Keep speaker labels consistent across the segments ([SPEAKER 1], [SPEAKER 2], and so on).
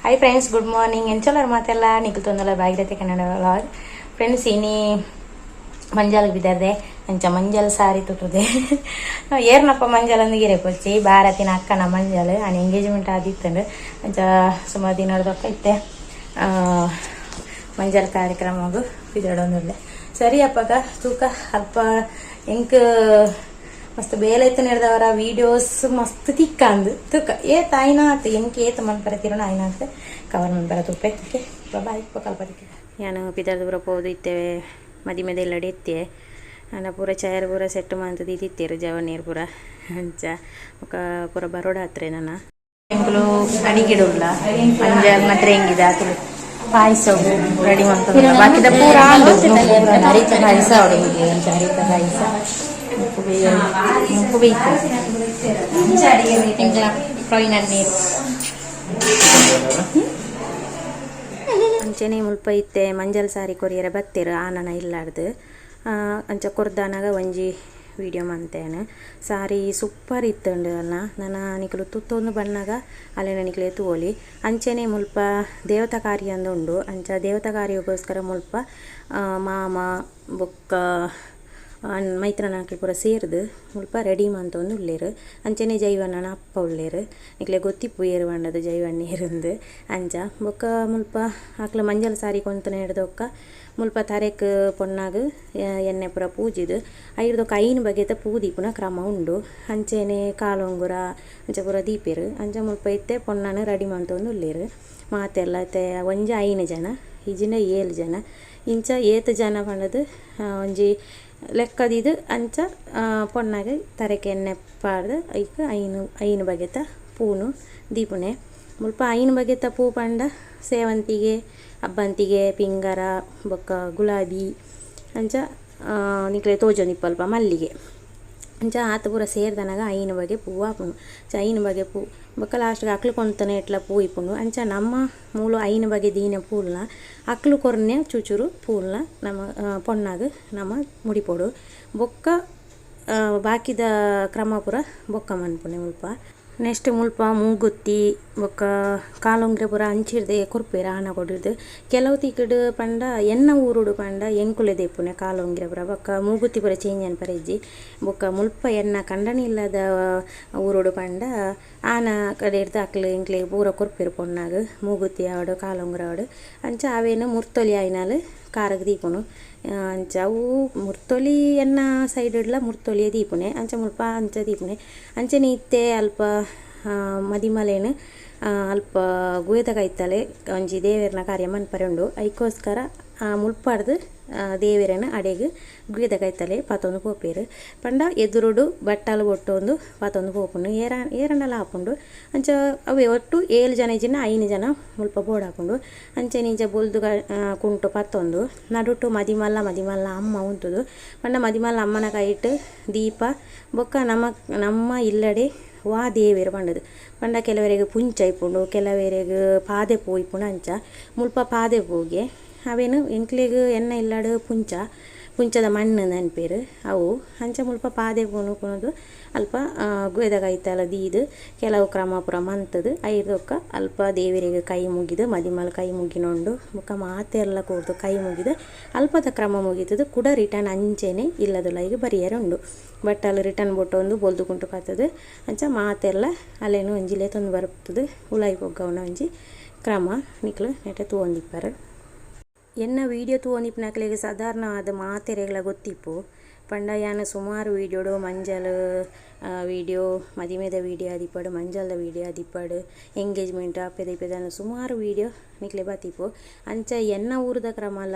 [SPEAKER 1] Hi friends, good morning. ಎಂಚಲರ್ ಮಾತೆಲ್ಲ ನಿಕುಲ್ ತೊಂದಲ ಭಾಗೀರಥಿ ಕನ್ನಡ ವ್ಲಾಗ್. ಫ್ರೆಂಡ್ಸ್, ಇನಿ ಮಂಜಲ್ ಬಿದರ್ದೆ ಅಂಚ ಮಂಜಲ್ ಸಾರಿ ತುಟ್ಟುದೆ. ಏರ್ನಪ್ಪ ಮಂಜಲ್ ಅಂದ್ ಗಿರೆ ಕೊಚ್ಚಿ ಭಾರತಿನ ಅಕ್ಕನ ಮಂಜಲ್ ಆನೆ ಎಂಗೇಜ್ಮೆಂಟ್ ಆದಿತ್ತಂಡು. ಅಂಚ ಸುಮಾರು ದಿನದೊಕ್ಕ ಇತ್ತೆ ಮಂಜಲ್ ಕಾರ್ಯಕ್ರಮಗು ಬಿದಡೊಂದುಲ್ಲೆ. ಸರಿ ಅಪ್ಪಗ ತೂಕ ಅಲ್ಪ ಎಂಕ್ ಮಸ್ತ್ ಬೇಲೆ ಇತ್ತು ನೆಡ್ದವರ ವೀಡಿಯೋಸ್ ಮಸ್ತ್ ತಿಕ್ಕಂದು ತೂಕ ಏತ್ ಆಯ್ನಾತ್ ಎಂಕ್ ಏತ್ ಮನ್ಪರೆ ತಿರುಣ ಆಯ್ನಾತ್ ಕವರ್ ಮನ್ಪರ ತೂಪೆ. ಓಕೆ, ಬಾಯ್, ಕಲ್ಪ ತಿಕ್ಕ. ಯಾನು ಪಿದರ್ದು ಪೂರ ಪೋದು ಇತ್ತೆ ಮದಿಮೆದ ಎತ್ತೆ ಅಂಡ ಪೂರ ಚೇರ್ ಪೂರ ಸೆಟ್ ಮಂತ್ ದೀದಿತ್ತೇರು ಜವನೀರ್ ಪೂರ. ಅಂಚ ಬೊಕ ಪೂರ ಬರೋಡ ಹತ್ರ ನನ ಎಂಕುಲು ಅಡಿಗೆಡ್ ಉಲ್ಲ. ಮಂಜಲ್ ಮಾತ್ರ ಹೆಂಗಿದೆ ಆತುಲು ಪಾಯಸ ರೆಡಿ ಮಂತೊಂದುಲ್ಲ. ಬಾಕಿದ ಪೂರ ಆಂಡ್. ಅರಿತ ಪಾಯಸ ಅವಡಿಗೆ ಅಂಚ ಅರಿತ ಪಾಯಸ ಮುಪ್ಪು ಬೇಯ ಮುಪ್ಪು ಬೇಯ್ತು ಎಂಕ್ಲ ಪ್ರವೀಣ್ ನೀರು. ಅಂಚನೆ ಮುಲ್ಪ ಇತ್ತೆ ಮಂಜಲ್ ಸಾರಿ ಕೊರಿಯರೆ ಬತ್ತೆರ್ ಆನನ ಇಲ್ಲಾಡ್ದು. ಅಂಚ ಕೊರ್ದಾನಗ ಒಂಜಿ ವೀಡಿಯೋ ಮಂತೇನು. ಸಾರಿ ಸೂಪರ್ ಇತ್ತುಂಡು ಅಲ್ಲ. ನನ ನಿಕುಲು ತುತ್ತೊಂದು ಬನ್ನಗ ಅಲ್ಲೇನ ನಿಕುಲು ತೂವೊಲಿ. ಅಂಚನೆ ಮುಲ್ಪ ದೇವತಾ ಕಾರ್ಯ ಅಂದ್ ಉಂಡು. ಅಂಚ ದೇವತಾ ಕಾರ್ಯಗೋಸ್ಕರ ಮುಲ್ಪ ಮಾಮ ಬೊಕ್ಕ ಮೈತ್ರನಕುಲು ಪೂರ ಸೇರ್ದ್ ಮುಲ್ಪ ರೆಡಿ ಮಂತೊಂದು ಉಲ್ಲೆರ್. ಅಂಚನೆ ಜೈವಣ್ಣನ ಅಪ್ಪ ಉಲ್ಲೆರ್. ನಿಕ್ಲೆ ಗೊತ್ತಿಪ್ಪು ಏರ್ ಪಂಡದು ಜೈವಣ್ಣ ಏರುಂದು. ಅಂಚ ಬೊಕ್ಕ ಮುಲ್ಪ ಅಕ್ಲ ಮಂಜಲ್ ಸಾರಿ ಕೊಂತುನ ಹಿಡ್ದೊಕ್ಕ ಮುಲ್ಪ ತರೆಕ್ ಪೊನ್ನಾಗ್ ಎಣ್ಣೆ ಪೂರ ಪೂಜಿದ್ ಐರ್ದೊಕ್ಕ ಐನ್ ಬಗೆತ ಪೂ ದೀಪುನ ಕ್ರಮ ಉಂಡು. ಅಂಚನೆ ಕಾಲುಂಗುರ ಅಂಚ ಪೂರ ದೀಪೆರ್. ಅಂಚ ಮುಲ್ಪ ಇತ್ತೆ ಪೊನ್ನನ್ ರೆಡಿ ಮಂತೊಂದು ಉಲ್ಲೆರ್ ಮಾತೆರ್ಲ. ಇತ್ತೆ ಒಂಜಿ 5 ಜನ ಇಜ್ಜಿಂಡ 7 ಜನ ಇಂಚ ಏತ್ ಜನ ಪಂಡದು ಒಂಜಿ ಲೆಕ್ಕ ದೀದ್ ಅಂಚ ಪೊನ್ನಾಗ್ ತರೆಕ್ ಎಣ್ಣೆ ಪಾಡ್ದ್ ಐಕ್ ಐನ್ ಐನ್ ಬಗೆತ ಪೂನು ದೀಪುನೆ. ಮುಲ್ಪ ಐನ್ ಬಗೆತ ಪೂ ಪಂಡ ಸೇವಂತಿಗೆ, ಅಬ್ಬಂತಿಗೆ, ಪಿಂಗರ ಬೊಕ್ಕ ಗುಲಾಬಿ ಅಂಚ ನಿಕ್ಲೆ ತೋಜೊಂದಿಪ್ಪಲ್ಪ ಮಲ್ಲಿಗೆ ಅಂಚ ಆತ್ ಪೂರ ಸೇರ್ದನಗ 5 ಬಗೆ ಪೂ ಆಪುಂಡು. ಅಂಚ 5 ಬಗೆ ಪೂ ಬೊಕ್ಕ ಲಾಸ್ಟ್ಗ್ ಅಕ್ಲು ಕೊಂತನೆ ಎಟ್ಲ ಪೂ ಇಪ್ಪುಂಡು. ಅಂಚ ನಮ್ಮ ಮೂಲು 5 ಬಗೆ ದೀನ ಪೂಲ್ನ ಅಕ್ಲು ಕೊರ್ನೆ ಚೂಚೂರು ಪೂಲ್ನ ನಮ್ಮ ಪೊನ್ನಾಗ್ ನಮ ಮುಡಿಪೊಡು. ಬೊಕ್ಕ ಬಾಕಿದ ಕ್ರಮ ಪೂರ ಬೊಕ್ಕ ಮನ್ಪುನೆ ಮುಲ್ಪ. ನೆಕ್ಸ್ಟ್ ಮುಲ್ಪ ಮೂಗುತ್ತಿ ಬೊಕ್ಕ ಕಾಲುಂಗ್ರೆ ಪೂರ ಅಂಚಿರ್ದೆ ಕೊರ್ಪೆರ್ ಆನ ಕೊಡಿರ್ದ್. ಕೆಲವು ತಿಕ್ಕಡ್ ಪಂಡ ಎನ್ನ ಊರುಡು ಪಂಡ ಎಂಕುಲೆ ದೆಪ್ಪುನೆ ಕಾಲುಂಗ್ರೆ ಪೂರ ಬೊಕ್ಕ ಮೂಗುತ್ತಿ ಪೂರ ಚೇಂಜ್ ಅನ್ಪರೆ ಇಜ್ಜಿ. ಬೊಕ್ಕ ಮುಲ್ಪ ಎನ್ನ ಕಂಡನಿ ಇಲ್ಲದ ಊರುಡು ಪಂಡ ಆನ ಕಡೆರ್ದ್ ಅಕ್ಲು ಎಂಕ್ಲೆ ಪೂರ ಕೊರ್ಪೆರ್ ಪೊನ್ನಾಗ್ ಮೂಗುತ್ತಿ ಆವಡ್ ಕಾಲುಂಗ್ರ ಆವಡ್. ಅಂಚ ಅವೇನು ಮುರ್ತೊಲಿ ಆಯ್ನಾಲ್ ಕಾರಗ್ ದೀಪುನು. ಅಂಚ ಅವು ಮುರ್ತೊಲಿ ಎನ್ನ ಸೈಡ್ಡ್ಲ ಮುರ್ತೊಲಿಯೇ ದೀಪುನೆ. ಅಂಚ ಮುಲ್ಪ ಅಂಚ ದೀಪುನೆ. ಅಂಚನೆ ಇತ್ತೆ ಅಲ್ಪ ಮದಿಮಲೆನ್ ಅಲ್ಪ ಗುವೆತ ಕೈತಲೆ ಒಂಜಿ ದೇವೆರ್ನ ಕಾರ್ಯ ಮನ್ಪರೆ ಉಂಡು. ಐಕೋಸ್ಕರ ಮುಲ್ಪಡ್ದು ದೇವೆರೆನ ಅಡೆಗ್ ಗುವೆತ ಕೈತಲೆ ಪತೊಂದು ಪೋಪೆರ್. ಪಂಡ ಎದುರುಡು ಬಟ್ಟಲು ಬೊಟ್ಟೊಂದು ಪತೊಂದು ಪೋಪುಂಡು. ಏರ ಏರಂಡಲ ಆಪುಂಡು. ಅಂಚ ಅವೇ ಒಟ್ಟು 7 ಜನ ಇಜ್ಜಿಂಡ 5 ಜನ ಮುಲ್ಪ ಬೋಡಾಪುಂಡು. ಅಂಚನೆ ಇಂಚ ಬೊಲ್ದು ಕುಂಟು ಪತ್ತೊಂದು ನಡುಟು ಮದಿಮಲ್ಲ ಮದಿಮಲ್ಲ ಅಮ್ಮ ಉಂತುದು. ಪಂಡ ಮದಿಮಲ್ಲ ಅಮ್ಮನ ಕೈಟ್ ದೀಪ ಬೊಕ್ಕ ನಮ್ಮ ನಮ್ಮ ಇಲ್ಲಡೆ ವಾ ದೇವೆರ್ ಪಂಡುದು ಪಂಡ ಕೆಲವರಿಗೆ ಪುಂಚ ಇಪ್ಪುಂಡು, ಕೆಲವರಿಗೆ ಪಾದೆ ಪೂ ಇಪ್ಪುಂಡು. ಅಂಚ ಮುಲ್ಪ ಪಾದೆ ಪೂಗೆ ಅವೇನು ಎಂಕ್ಲೆಗ್ ಎನ್ನ ಇಲ್ಲಡ್ ಪುಂಚ ಪುಂಚದ ಮಣ್ಣು ಅನ್ಪೆರ್ ಅವು. ಅಂಚ ಮುಲ್ಪ ಪಾದೆ ಪೂನು ಕೊನೊದು ಅಲ್ಪ ಗುವೆದ ಕೈತಲ ದೀದ್ ಕೆಲವು ಕ್ರಮ ಪೂರ ಮಂತುದು ಐರ್ದೊಕ್ಕ ಅಲ್ಪ ದೇವೆರೆಗ್ ಕೈ ಮುಗಿದು ಮದಿಮಲ್ ಕೈ ಮುಗಿನೊಂಡು ಬೊಕ್ಕ ಮಾತೆರ್ಲ ಕೂರ್ದು ಕೈ ಮುಗಿದು ಅಲ್ಪದ ಕ್ರಮ ಮುಗಿತುದು ಕುಡ ರಿಟರ್ನ್ ಅಂಚೆನೆ ಇಲ್ಲದುಲೈಗ್ ಬರಿಯರೆ ಉಂಡು. ಬಟ್ಟಲು ರಿಟರ್ನ್ ಬೊಟ್ಟೊಂದು ಬೊಲ್ದು ಕುಂಟು ಪತ್ತುದು ಅಂಚ ಮಾತೆರ್ಲ ಅಲ್ಲೇನು ಒಂಜಿ ಲೇತೊಂದು ಬರ್ತುದು ಉಲಾಯಿ ಪೊಗ್ಗವುನ ಒಂಜಿ ಕ್ರಮ ನಿಕ್ಲು ನೆಟೆ ತೂವೊಂದಿಪ್ಪರು. ಎನ್ನ ವೀಡಿಯೋ ತೂವೊಂದಿಪ್ಪುನಕ್ಲೆಗ್ ಸಾಧಾರಣ ಆದ್ ಮಾತೆರೆಗ್ಲ ಗೊತ್ತಿಪ್ಪು. ಪಂಡ ಯಾನ್ ಸುಮಾರು ವೀಡಿಯೋಡು ಮಂಜಲ್ ವೀಡಿಯೋ ಮದಿಮೆದ ವೀಡಿಯೋ ಆದಿಪ್ಪಡು, ಮಂಜಲ್ದ ವೀಡಿಯೋ ಆದಿಪ್ಪಡು, ಎಂಗೇಜ್ಮೆಂಟ್ ಅಪ್ಪೆದ ಇಪ್ಪೆದ ಸುಮಾರು ವೀಡಿಯೋ ನಿಕ್ಲೆ ಬತ್ತಿಪ್ಪು. ಅಂಚ ಎನ್ನ ಊರುದ ಕ್ರಮಲ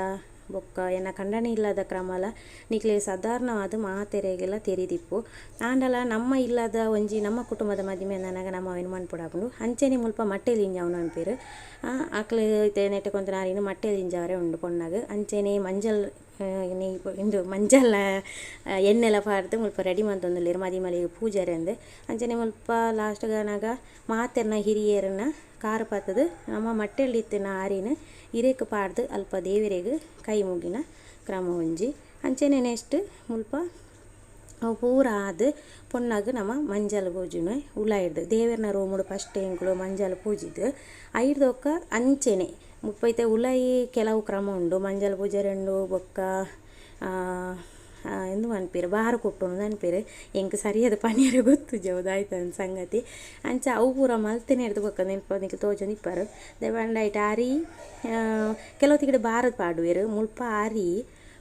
[SPEAKER 1] ಬೊಕ್ಕ ಎನ್ನ ಕಂಡನಿ ಇಲ್ಲದ ಕ್ರಮಲ ನಿಕ್ಲೆ ಸಾಧಾರಣವಾದ್ ಮಾತೆರೆಗೆಲ ತೆರಿದಿಪ್ಪು. ಆಂಡಲ ನಮ್ಮ ಇಲ್ಲದ ಒಂಜಿ ನಮ್ಮ ಕುಟುಂಬದ ಮದಿಮೆ ನನಗ ನಮ್ಮ ಅವೇನು ಮನ್ಪೊಡಾಪುಂಡು. ಅಂಚನೆ ಮುಲ್ಪ ಮಟ್ಟೆಲ್ ದಿಂಜಾವುನ ಅನ್ಪೆರ್. ಅಕ್ಲು ಇತ್ತೆ ನೆಟೆ ಕೊಂತನಾರಿನ ಮಟ್ಟೆಲ್ ದಿಂಜಾವರೆ ಉಂಡು ಪೊನ್ನಾಗ್. ಅಂಚನೆ ಮಂಜಲ್ ಇಂದು ಮಂಜಲ್ ಎಣ್ಣೆಲ ಪಾಡ್ದ್ ಮುಲ್ಪ ರೆಡಿ ಮಂತೊಂದುಲ್ಲೆರ್ ಮದಿಮಲೆಗ್ ಪೂಜರೆ ಅಂದ್. ಅಂಚನೆ ಮುಲ್ಪ ಲಾಸ್ಟ್ ಗಾನಗ ಮಾತೆರ್ನ ಹಿರಿಯೆರ್ನ ಕಾರ್ ಪತ್ತುದು ನಮ್ಮ ಮಟ್ಟೆಲ್ ಇತ್ತಿನ ಆರಿನ ಇರೆಕ್ ಪಾಡ್ದ್ ಅಲ್ಪ ದೇವೆರೆಗ್ ಕೈ ಮುಗಿನ ಕ್ರಮ ಒಂಜಿ. ಅಂಚನೆ ನೆಕ್ಸ್ಟ್ ಮುಲ್ಪ ಅವು ಪೂರ ಆದ್ ಪೊಣ್ಣಗ್ ನಮ ಮಂಜಲ್ ಪೂಜುನೆ ಉಲಾಯಿರ್ದ್ ದೇವೆರ್ನ ರೂಮುಡು ಫಸ್ಟ್ ಎಂಕುಲು ಮಂಜಲ್ ಪೂಜಿದ್ ಐರ್ದ್ ಬೊಕ್ಕ ಅಂಚೆನೆ ಮುಲ್ಪ ಇತ್ತೆ ಉಲಾಯಿ ಕೆಲವು ಕ್ರಮ ಉಂಡು ಮಂಜಲ್ ಪೂಜೆರೆ ಉಂಡು ಬೊಕ್ಕ ಇಂದು ಪನ್ಪೆರ್ ಬಾರ್ ಕುಟ್ಟುನು ಪನ್ಪೆರ್ ಎಂಕ್ ಸರಿಯಾದ್ ಪನಿಯೆರೆ ಗೊತ್ತುಜಿ ಅವು ದಾಯ್ತ ಸಂಗತಿ ಅಂಚ ಅವು ಪೂರ ಮಲ್ತಿನೆರ್ದ್ ಬೊಕ್ಕ ನೆನಪು ನಿಕುಲು ತೋಜೊಂದಿಪ್ಪರ್ ದಾಯೆ ಪಂಡ ಐಟ್ ಅರಿ ಕೆಲವು ತಿಕಡೆ ಬಾರ್ ಪಾಡುವೆರ್ ಮುಲ್ಪ ಅರಿ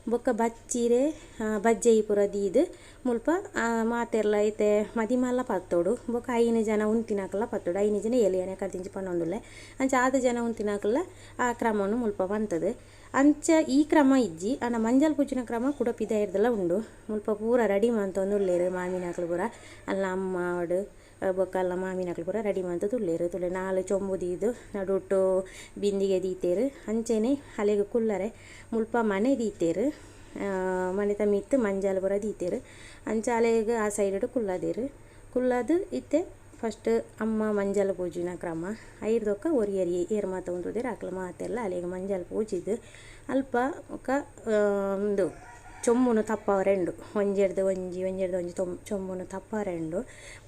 [SPEAKER 1] ಬೊಕ್ಕ ಬಚ್ಚಿರೆ ಬಜ್ಜೆಯಿ ಪೂರ ದೀದ್ ಮುಲ್ಪ ಮಾತೆರ್ಲ ಇತ್ತೆ ಮದಿಮಾಲ್ಲ ಪತ್ತೊಡು ಬೊಕ್ಕ ಐನ್ ಜನ ಉಂತಿನಕಲ್ಲ ಪತ್ತೊಡು ಐನ್ ಜನ ಏಲ್ ಜನ ಕಡ್ದಿಂಚಿ ಪನೊಂದುಲ್ಲೆ ಅಂಚ ಆತ್ ಜನ ಉಂತಿನಕಲ್ಲ ಆ ಕ್ರಮನು ಮುಲ್ಪ ಪಂತುದು ಅಂಚ ಈ ಕ್ರಮ ಇಜ್ಜಿ ಆಂಡ ಮಂಜಲ್ ಪೂಜುನ ಕ್ರಮ ಕುಡ ಪಿದಾಯಿರ್ದಲ ಉಂಡು ಮುಲ್ಪ ಪೂರ ರೆಡಿ ಮಂತೊಂದುಲ್ಲೆರ್ ಮಾಮಿನಕುಲು ಪೂರ ಅಲ್ಲ ಅಮ್ಮ ಆವಡ್ ಬೊಕ್ಕ ಅಲ್ಲ ಮಾಮಿನಕುಲು ಪೂರ ರೆಡಿ ಮಂತೊಂದುಲ್ಲೆರ್ ತೂಲೆ ನಾಲ್ ಚೊಂಬು ದೀದ್ ನಡುಟು ಬಿಂದಿಗೆ ದೀತೆರ್ ಅಂಚೆನೆ ಅಲೆಗ್ ಕುಲ್ಲರೆ ಮುಲ್ಪ ಮನೆ ದೀತೆರ್ ಮನೆತ ಮಿತ್ತ್ ಮಂಜಲ್ ಪೂರ ದೀತೆರ್ ಅಂಚ ಅಲೆಗ್ ಆ ಸೈಡ್ ಕುಲ್ಲದೆರ್ ಕುಲ್ಲದ್ ಇತ್ತೆ ಫಸ್ಟ್ ಅಮ್ಮ ಮಂಜಲ್ ಪೂಜುನ ಕ್ರಮ ಐರ್ದ್ ಬೊಕ್ಕ ಒರಿಯರಿ ಏರ್ ಮಾತ ಉಂತುದೆರ್ ಅಕ್ಲು ಮಾತೆರ್ಲ ಅಲೆಗ್ ಮಂಜಲ್ ಪೂಜಿದ್ ಅಲ್ಪ ಬೊಕ್ಕ ಉಂದು ಚೊಂಬುನು ತಪ್ಪಾವರೆ ಉಂಡು ಒಂಜೆಡ್ದ್ ಒಂಜಿ ಒಂಜೆಡ್ದ್ ಒಂಜಿ ಚೊಂಬುನು ತಪ್ಪಾವರೆ ಉಂಡು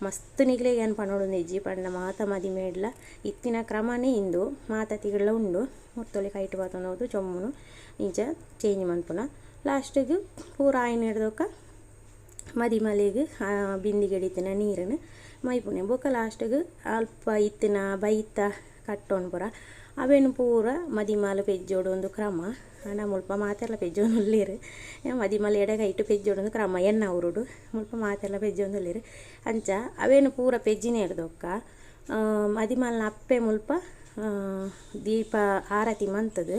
[SPEAKER 1] ಮಸ್ತ್ ನಿಕ್ಲೆಗ್ ಯಾನ್ ಪನೊಡೊಂದಿಜ್ಜಿ ಪಂಡ ಮಾತ ಮದಿಮೆಡ್ಲ ಇತ್ತಿನ ಕ್ರಮನೇ ಇಂದು ಮಾತ ತಿಗಡ್ಲ ಉಂಡು ಮುರ್ತೊಲಿ ಕೈಟ್ ಪತೊಂದು ಪೋದು ಚೊಂಬುನು ಇಂಚ ಚೇಂಜ್ ಮನ್ಪುನ ಲಾಸ್ಟಿಗ್ ಪೂರ ಆಯಿನೆಡ್ದ್ ಬೊಕ್ಕ ಮದಿಮಲೆಗ್ ಬಿಂದಿಗೆಡ್ ಇತ್ತಿನ ನೀರುನು ಮೈಪುನೆ ಬೊಕ್ಕ ಲಾಸ್ಟಿಗ್ ಅಲ್ಪ ಇತ್ತಿನ ಬೈತ ಕಟ್ಟೊನ್ ಪೂರ ಅವೆನ್ ಪೂರ ಮದಿಮಾಲ್ ಪೆಜ್ಜೊಡು ಉಂದು ಕ್ರಮ ಆಂಡ ಮುಲ್ಪ ಮಾತೆರ್ಲ ಪೆಜ್ಜೊಂದುಲ್ಲೆರ್ ಮದಿಮಾಲ್ ಎಡಗೈಟ್ ಪೆಜ್ಜೊಡು ಕ್ರಮ ಎನ್ನ ಊರುಡು ಮುಲ್ಪ ಮಾತೆರ್ಲ ಪೆಜ್ಜೊಂದುಲ್ಲೆರ್ ಅಂಚ ಅವೆನ್ ಪೂರ ಪೆಜ್ಜಿನೆಡ್ದ್ ಬೊಕ್ಕ ಮದಿಮಾಲ್ನ ಅಪ್ಪೆ ಮುಲ್ಪ ದೀಪ ಆರತಿ ಮಂತುದು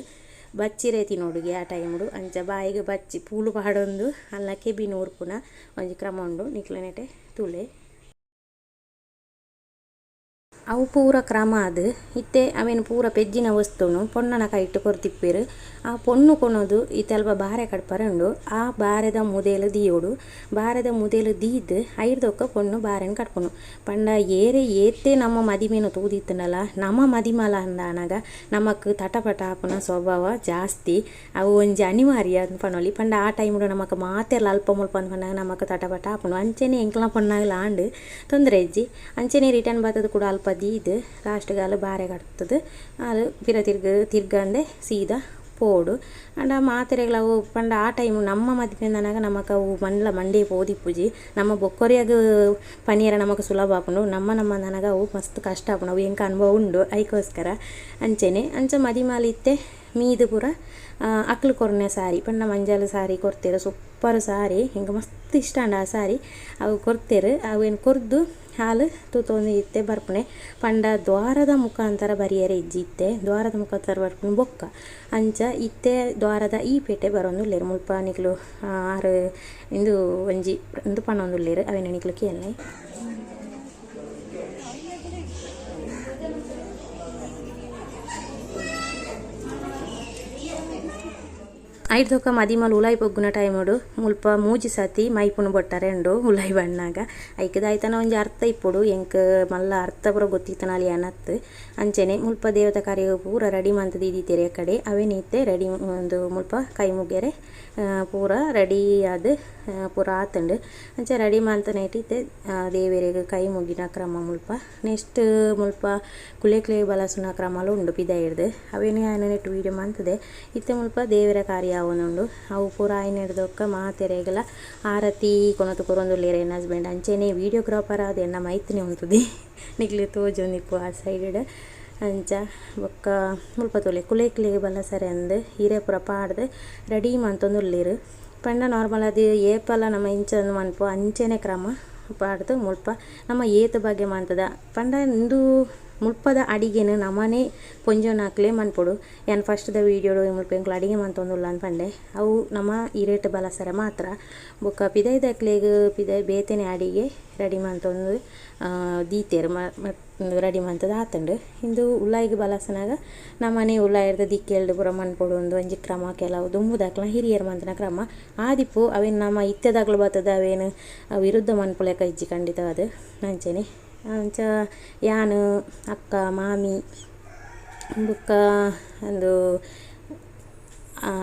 [SPEAKER 1] ಬಚ್ಚಿರೆ ತಿನೊಡುಗೆ ಆ ಟೈಮುಡು ಅಂಚ ಬಾಯಿಗ್ ಬಚ್ಚಿ ಪೂಲು ಪಾಡೊಂದು ಅಲ್ನ ಕೆಬಿನ್ ಊರ್ಪುನ ಒಂಜಿ ಕ್ರಮ ಉಂಡು ನಿಕ್ಲೆನೆಟೆ ತೂಲೆ. ಅವು ಪೂರ ಕ್ರಮ ಆದ್ ಇತ್ತೆ ಅವೆನ್ ಪೂರ ಪೆಜ್ಜಿನ ವಸ್ತುನು ಪೊಣ್ಣನ ಕೈಟ್ ಕೊರ್ದಿಪ್ಪೆರ್ ಆ ಪೊಣ್ಣು ಕೊನೊದು ಇತ್ತೆ ಅಲ್ಪ ಬಾರೆ ಕಡ್ಪರೆ ಉಂಡು ಆ ಬಾರೆದ ಮುದೆಲ್ ದೀಯೊಡು ಬಾರೆದ ಮುದೆಲ್ ದೀದ್ ಐರ್ದ್ ಬೊಕ್ಕ ಪೊಣ್ಣು ಬಾರೆನ್ ಕಡ್ಪುನು ಪಂಡ ಏರೆ ಏತೆ ನಮ್ಮ ಮದಿಮೆನ್ ತೂದಿತ್ತುಂಡಲ ನಮ ಮದಿಮಲ ಅಂದಾನಗ ನಮಕ್ ತಟಪಟ ಆಪುನ ಸ್ವಭಾವ ಜಾಸ್ತಿ ಅವು ಒಂಜಿ ಅನಿವಾರ್ಯ ಅಂದ್ ಪನೊಲಿ ಪಂಡ ಆ ಟೈಮುಡು ನಮಕ್ ಮಾತೆರ್ಲ ಅಲ್ಪ ಮುಲ್ಪ ಅಂದ್ ಪನ್ನಗ ನಮಕ್ ತಟಪಟ ಆಪುಂಡು ಅಂಚೆನೆ ಎಂಕ್ಲ ಪೊಣ್ಣಗ್ಲ ಆಂಡ್ ತೊಂದರೆ ಇಜ್ಜಿ ಅಂಚೆನೆ ರಿಟರ್ನ್ ಬತ್ತುದು ಕೂಡ ಅಲ್ಪ ದೀದ್ ಲಾಸ್ಟ್ಗ್ ಅಲ್ ಬಾರೆ ಕಟ್ತುದು ಅಲ್ ಪಿರ ತಿರ್ಗಂದೆ ಸೀದಾ ಪೋಡು ಆಂಡ ಮಾತೆರೆಗ್ಲ ಅವು ಪಂಡ ಆ ಟೈಮ್ ನಮ್ಮ ಮದಿಮೆ ನಮಕ್ ಅವು ಮನ್ಲ ಮಂಡೆ ಪೋದಿಪ್ಪುಜಿ ನಮ್ಮ ಬೊಕ್ಕೊರಿಯಗ್ ಪನಿಯರ ನಮಕ್ ಸುಲಭ ಆಪುಂಡು ನಮ್ಮ ನಮ್ಮ ನನಗ ಅವು ಮಸ್ತ್ ಕಷ್ಟ ಆಪುಂಡು ಅವು ಎಂಕ್ ಅನುಭವ ಉಂಡು ಐಕೋಸ್ಕರ ಅಂಚೆನೆ ಅಂಚ ಮದಿಮಾಲ್ ಇತ್ತೆ ಮೀದ್ ಪೂರ ಅಕ್ಲು ಕೊರ್ನೆ ಸಾರಿ ಪಂಡ ಮಂಜಲ್ ಸಾರಿ ಕೊರ್ತೆರ್ ಸೂಪರ್ ಸಾರಿ ಎಂಕ್ ಮಸ್ತ್ ಇಷ್ಟ ಆಂಡ್ ಆ ಸಾರಿ ಅವು ಕೊರ್ತೆರ್ ಅವೆನ್ ಕೊರ್ದು ಹಾಲು ತೂತೊಂದು ಇತ್ತೆ ಬರ್ಪುನೆ ಪಂಡ ದ್ವಾರದ ಮುಖಾಂತರ ಬರಿಯರೆ ಇಜ್ಜಿ ಇತ್ತೆ ದ್ವಾರದ ಮುಖಾಂತರ ಬರ್ಪುನು ಬೊಕ್ಕ ಅಂಚ ಇತ್ತೆ ದ್ವಾರದ ಈ ಪೇಟೆ ಬರೊಂದುಲ್ಲೆರ್ ಮುಲ್ಪ ನಿಕುಲು ಆರು ಇಂದು ಒಂಜಿ ಇಂದು ಪನೊಂದುಲ್ಲೆರ್ ಅವೆನ್ ನಿಕುಲು ಕೇನ್ಲೆ. ಐರ್ದ್ ಬೊಕ್ಕ ಮದಿಮಾಲ್ ಉಲಾಯಿ ಪೊಗ್ಗುನ ಟೈಮುಡು ಮುಲ್ಪ ಮೂಜಿ ಸತಿ ಮೈಪುನು ಬೊಟ್ಟರೆ ಉಂಡು ಉಲಾಯಿ ಬನ್ನಾಗ ಐಕ್ ದಾಯ್ತನ ಒಂಜಿ ಅರ್ಥ ಇಪ್ಪೊಡು ಎಂಕ್ ಮಲ್ಲ ಅರ್ಥ ಪೂರ ಗೊತ್ತಿತ್ತನಾಲ್ ಏನತ್ ಅಂಚೆನೆ ಮುಲ್ಪ ದೇವತ ಕಾರ್ಯ ಪೂರ ರೆಡಿ ಮಂತ್ ದೀದಿತ್ತೆರ್ ಕಡೆ ಅವೆನ್ ಇತ್ತೆ ರೆಡಿ ಉಂದು ಮುಲ್ಪ ಕೈ ಮುಗ್ಯರೆ ಪೂರ ರೆಡಿ ಆದ್ ಪೂರ ಆತುಂಡು ಅಂಚ ರೆಡಿ ಮಂತನೇಟ್ ಇತ್ತೆ ದೇವೆರೆಗ್ ಕೈ ಮುಗಿನ ಕ್ರಮ ಮುಲ್ಪ ನೆಕ್ಸ್ಟ್ ಮುಲ್ಪ ಕುಲೆಕ್ಲೆ ಬಲಸುನ ಕ್ರಮಲ ಉಂಡು ಪಿದಾಯಿರ್ದ್ ಅವೆನ್ ಯಾನ್ ನೆಟ್ ವೀಡಿಯೋ ಮಂತುದೆ ಇತ್ತೆ ಮುಲ್ಪ ದೇವರ ಕಾರ್ಯ ಆವೊಂದುಂಡು ಅವು ಪೂರ ಆಯಿನೆಡ್ದ್ ಬೊಕ್ಕ ಮಾತೆರೆಗ್ಲ ಆರತಿ ಕೊನೊತು ಕೊರೊಂದುಲ್ಲೆರ್ ಎನ್ನ ಹಸ್ಬೆಂಡ್ ಅಂಚೆನೆ ವೀಡಿಯೋಗ್ರಾಫರ್ ಆದ್ ಎನ್ನ ಮೈತ್ನೆ ಉಂತುದೆ ನಿಕ್ಲೆ ತೋಜೊಂದಿಪ್ಪು ಆ ಸೈಡ್ ಅಂಚ ಬೊಕ್ಕ ಮುಲ್ಪ ತೂಲೆ ಕುಲೆಕ್ಲೆ ಬಲಸರೆ ಅಂದ್ ಇರೆ ಪೂರ ಪಾಡ್ದ್ ರೆಡಿ ಮಂತೊಂದುಲ್ಲೆರ್ ಪಂಡ ನಾರ್ಮಲ್ ಆದ್ ಏಪಲ ನಮ ಇಂಚ ಮನ್ಪುವ ಅಂಚೆನೆ ಕ್ರಮ ಪಾಡ್ದ್ ಮುಲ್ಪ ನಮ ಏತ್ ಬಗೆ ಮಂತುದ ಪಂಡ ಇಂದು ಮುಲ್ಪದ ಅಡಿಗೆನ್ ನಮನೆ ಪೊಂಜೋನಕ್ಲೆ ಮನ್ಪೊಡು ಯಾನ್ ಫಸ್ಟ್ ದ ವೀಡಿಯೋಡು ಮುಲ್ಪ ಎಂಕುಲು ಅಡಿಗೆ ಮಂತೊಂದುಲ್ಲ ಅಂದ್ ಪಂಡೆ ಅವು ನಮ ಇರೇಟ್ ಬಲಸರೆ ಮಾತ್ರ ಬೊಕ್ಕ ಪಿದಯ್ದಕ್ಲೆಗ್ ಪಿದಯ್ ಬೇತೆನೆ ಅಡಿಗೆ ರೆಡಿ ಮಂತೊಂದು ದೀತೆರ್ ರೆಡಿ ಮಂತುದು ಆತುಂಡು ಇಂದು ಉಲಾಯಿಗ್ ಬಲಸುನಗ ನಮನೆ ಉಲಾಯಿರ್ದ್ ದಿಕ್ಕೆಲ್ಡ್ ಪೂರ ಮನ್ಪೊಡು ಉಂದು ಒಂಜಿ ಕ್ರಮ ಕೆಲವು ದುಂಬುದಕ್ಲ್ನ ಹಿರಿಯೆರ್ ಮಂತಿನ ಕ್ರಮ ಆದಿಪ್ಪು ಅವೆನ್ ನಮ ಇತ್ತೆದಕ್ಲು ಬತ್ತುದು ಅವೆನ್ ವಿರುದ್ಧ ಮನ್ಪುಲೆಕ ಇಜ್ಜಿ ಖಂಡಿತವಾದ್ ಅಂಚೆನೆ ಅಂಚ ಯಾನ್ ಅಕ್ಕ ಮಾಮಿ ಬೊಕ್ಕ ಉಂದು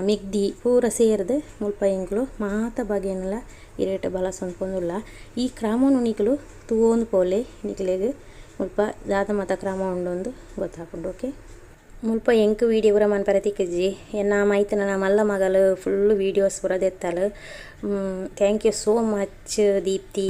[SPEAKER 1] ಮೆಗ್ದಿ ಪೂರ ಸೇರ್ದ್ ಮುಲ್ಪ ಎಂಕುಲು ಮಾತ ಬಗೆನ್ಲ ಇರೇಟ್ ಬಲಸೊಂದು ಪೊಂದುಲ್ಲ ಈ ಕ್ರಮನು ನಿಕುಲು ತೂವೊಂದು ಪೋಲೆ ನಿಕಲೆಗ್ ಮುಲ್ಪ ದಾದ ಮಾತ ಕ್ರಮ ಉಂಡೊಂದು ಗೊತ್ತಾಪುಂಡು ಓಕೆ ಮುಲ್ಪ ಎಂಕ್ ವೀಡಿಯೋ ಪೂರ ಮನ್ಪರೆ ತಿಕ್ಕುಜಿ ಎನ್ನ ಮೈತನ ಮಲ್ಲ ಮಗಲು ಫುಲ್ ವೀಡಿಯೋಸ್ ಪೂರ ದೆತ್ತಲು thank you so much Deepti.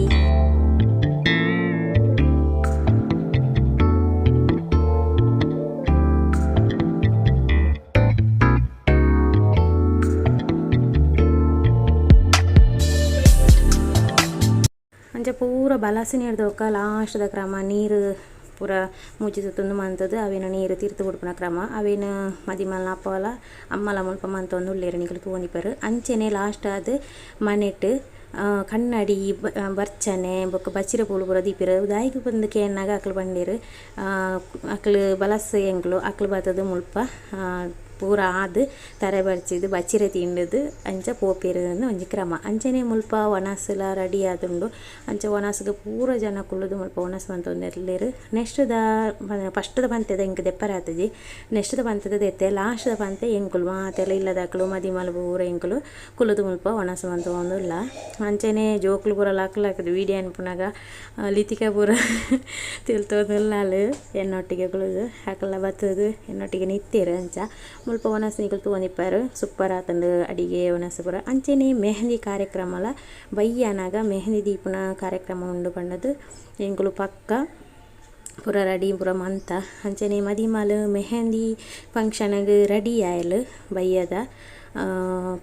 [SPEAKER 1] ಅಂಚ ಪೂರ ಬಲಸಿನ ಹಿಡ್ದೊಕ್ಕ ಲಾಸ್ಟ್ದ ಕ್ರಮ ನೀರು ಪೂರ ಮೂಜಿ ತುತ್ತೊಂದು ಮಂತದು ಅವೇನು ನೀರು ತೀರ್ತು ಬುಡ್ಪುನ ಕ್ರಮ ಅವೇನು ಮದಿಮಲ್ನ ಅಪ್ಪಲ ಅಮ್ಮಲ ಮುಲ್ಪ ಮಂತೊಂದು ಉಲ್ಲೇರು ನಿಕುಲು ತೂವೊಂದಿಪ್ಪೆರ್ ಅಂಚನೆ ಲಾಸ್ಟ್ ಆದ್ ಮನೆಟ್ ಕನ್ನಡಿ ಬರ್ಚನೆ ಬೊಕ್ಕ ಬಚ್ಚಿರ ಪೂಲು ಪೂರ ದೀಪೆರ್ ದಾಯಿಗ್ ಪಂದ್ ಕೇನ್ನಗ ಅಕ್ಲು ಪಂಡೆರ್ ಅಕ್ಲು ಬಲಸ್ ಎಂಕ್ಲು ಅಕ್ಲು ಬತ್ತದು ಮುಲ್ಪ ಪೂರ ಆದ್ ತರೆ ಬರ್ಚಿದ್ ಬಚ್ಚಿರೆ ತಿಂಡದು ಅಂಚ ಪೋಪೆರ್ ಒಂಜಿ ಕ್ರಮ ಅಂಚನೆ ಮುಲ್ಪ ವನಸುಲ ರೆಡಿ ಆದುಂಡು ಅಂಚ ವನಸುಗು ಪೂರ ಜನ ಕುಲ್ಲುದು ಮುಲ್ಪ ವನಸ್ ಮಂತೊಂದುಲ್ಲೆರ್ ನೆಕ್ಸ್ಟ್ ದ ಫಸ್ಟ್ ದ ಪಂತೆದ ಎಂಕ್ ದೆಪ್ಪರೆ ಆತುಜಿ ನೆಕ್ಸ್ಟ್ ದ ಪಂತೆದ ದೆತ್ತೆ ಲಾಸ್ಟ್ ದ ಪಂತೆ ಎಂಕುಲು ಮಾತೆಲ ಇಲ್ಲದಕುಲು ಮದಿಮಲ್ ಪೂರ ಎಂಕುಲು ಕುಲ್ಲುದು ಮುಲ್ಪ ವನಸ್ ಮಂತೊಂದುಲ್ಲ ಅಂಚನೆ ಜೋಕುಲು ಪೂರ ಲಕ್ ಲಕ್ದ್ ವೀಡಿಯೋ ಅನ್ಪುನಗ ಲಿತಿಕ ಪೂರ ತಿಳ್ತೊಂದುಲ್ಲಾಲ್ ಎನ್ನೊಟ್ಟಿಗೆ ಕುಲ್ಲುದು ಅಕಲ್ನ ಬತ್ತುದು ಎನ್ನೊಟ್ಟಿಗೆ ನಿತ್ತೆರ್ ಅಂಚ ಮುಲ್ಪ ವನಸ್ ನಿಕುಲು ತೂವೊಂದಿಪ್ಪೆರ್ ಸೂಪರ್ ಆತುಂಡು ಅಡಿಗೆ ವನಸ್ ಪೂರ ಅಂಚನೆ ಮೆಹಂದಿ ಕಾರ್ಯಕ್ರಮಲ ಬಯ್ಯನಾಗ ಮೆಹಂದಿ ದೀಪುನ ಕಾರ್ಯಕ್ರಮ ಉಂಡು ಪಂಡದು ಎಂಕುಲು ಪಕ್ಕ ಪೂರ ರೆಡಿ ಪೂರ ಮಂತ ಅಂಚನೆ ಮದಿಮಲ್ ಮೆಹಂದಿ ಫಂಕ್ಷನ್ ಗ್ ರೆಡಿ ಆಯಲ್ ಬಯ್ಯದ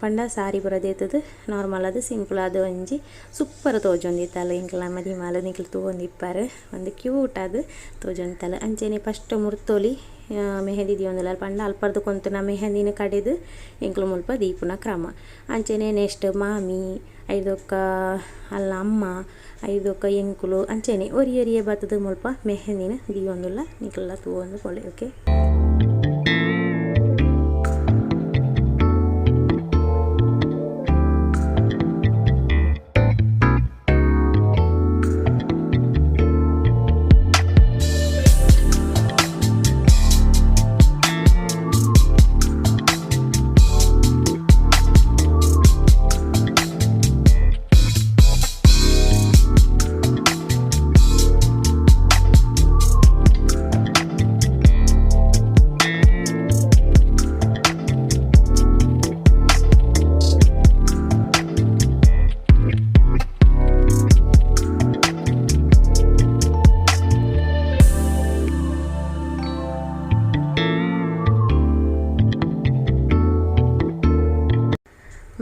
[SPEAKER 1] ಪಂಡ ಸಾರಿ ಪೂರ ದೇತುದು ನಾರ್ಮಲ್ ಆದ್ ಸಿಂಪಲ್ ಆದ್ ಒಂಜಿ ಸೂಪರ್ ತೋಜೊಂದಿತ್ತಲ್ ಎಂಕಲ್ನ ಮದಿಮಲ್ ನಿಕುಲು ತೂವೊಂದಿಪ್ಪರ್ ಒಂಜಿ ಕ್ಯೂಟ್ ಆದ್ ತೋಜೊಂದಿತ್ತಲ್ ಅಂಚನೆ ಫಸ್ಟ್ ಮುರ್ತೊಲಿ ಮೆಹಂದಿ ದೀವೊಂದುಲ್ಲ ಪಂಡ ಅಲ್ಪರ್ದ್ ಕೊಂತುನ ಮೆಹಂದಿನ ಕಡೆದು ಎಂಕುಲು ಮುಲ್ಪ ದೀಪುನ ಕ್ರಮ ಅಂಚನೆ ನೆಕ್ಸ್ಟ್ ಮಾಮಿ ಐದೊಕ್ಕ ಅಲ್ಲ ಅಮ್ಮ ಐದೊಕ್ಕ ಎಂಕುಲು ಅಂಚನೆ ಒರಿ ಒರಿಯೇ ಬತ್ತುದು ಮುಲ್ಪ ಮೆಹಂದಿನ ದೀವೊಂದುಲ್ಲ ನಿಕುಲ್ಲ ತೂವೊಂದು ಪೋಲೆ ಓಕೆ.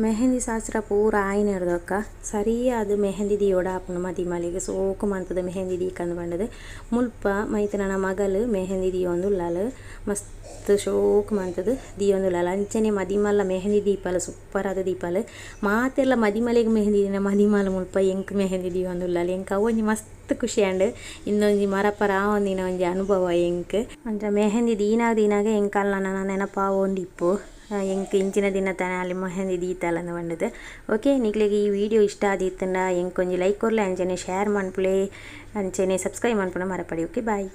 [SPEAKER 1] ಮೆಹಂದಿ ಶಾಸ್ತ್ರ ಪೂರ ಆಯಿನೆರ್ದೊಕ್ಕ ಸರಿಯಾದ್ ಮೆಹಂದಿ ದೀವೊಡು ಆಪುಂಡು ಮದಿಮಲೆಗ್ ಸೋಕು ಮಂತುದು ಮೆಹಂದಿ ದೀಕಂದ್ ಪಂಡುದು ಮುಲ್ಪ ಮೈತನನ ಮಗಲ್ ಮೆಹಂದಿ ದೀವೊಂದುಲ್ಲಲ್ ಮಸ್ತ್ ಶೋಕು ಮಂತುದು ದೀವೊಂದುಲ್ಲಲ್ ಅಂಚನೆ ಮದಿಮಲ್ಲ ಮೆಹಂದಿ ದೀಪಲ್ ಸೂಪರ್ ಆದ್ ದೀಪಲ್ ಮಾತೆರ್ಲ ಮದಿಮಲೆಗ್ ಮೆಹಂದಿ ದೀನ ಮದಿಮಲ್ ಮುಲ್ಪ ಎಂಕ್ ಮೆಹಂದಿ ದೀವೊಂದುಲ್ಲಲ್ ಎಂಕ್ ಅವು ಒಂಜಿ ಮಸ್ತ್ ಖುಷಿ ಆಂಡ್ ಇಂದೊಂಜಿ ಮರಪರ ಆವೊಂದಿನ ಒಂಜಿ ಅನುಭವ ಎಂಕ್ ಅಂಚ ಮೆಹಂದಿ ದೀನಾಗ ದೀನಾಗ ಎಂಕ್ ಅಲ್ನ ನನ ನೆನಪಾವೊಂದಿಪ್ಪು ಎಂಕ್ ಇಂಚಿನ ದಿನ ತಾನೆ ಅಲ್ಲಿ ಮೆಹಂದಿ ದೀತಲಂದ್ ಪಂಡುದು ಓಕೆ ನಿಕ್ಲೆಗ್ ಈ ವಿಡಿಯೋ ಇಷ್ಟ ಆದಿತ್ತುಂಡ ಎಂಕ್ ಒಂಜಿ ಲೈಕ್ ಕೊರ್ಲೆ ಅಂಚನೆ ಶೇರ್ ಮನ್ಪುಲೆ ಅಂಚನೆ ಸಬ್ಸ್ಕ್ರೈಬ್ ಮನ್ಪುನ ಮರಪಡಿ ಓಕೆ ಬಾಯ್.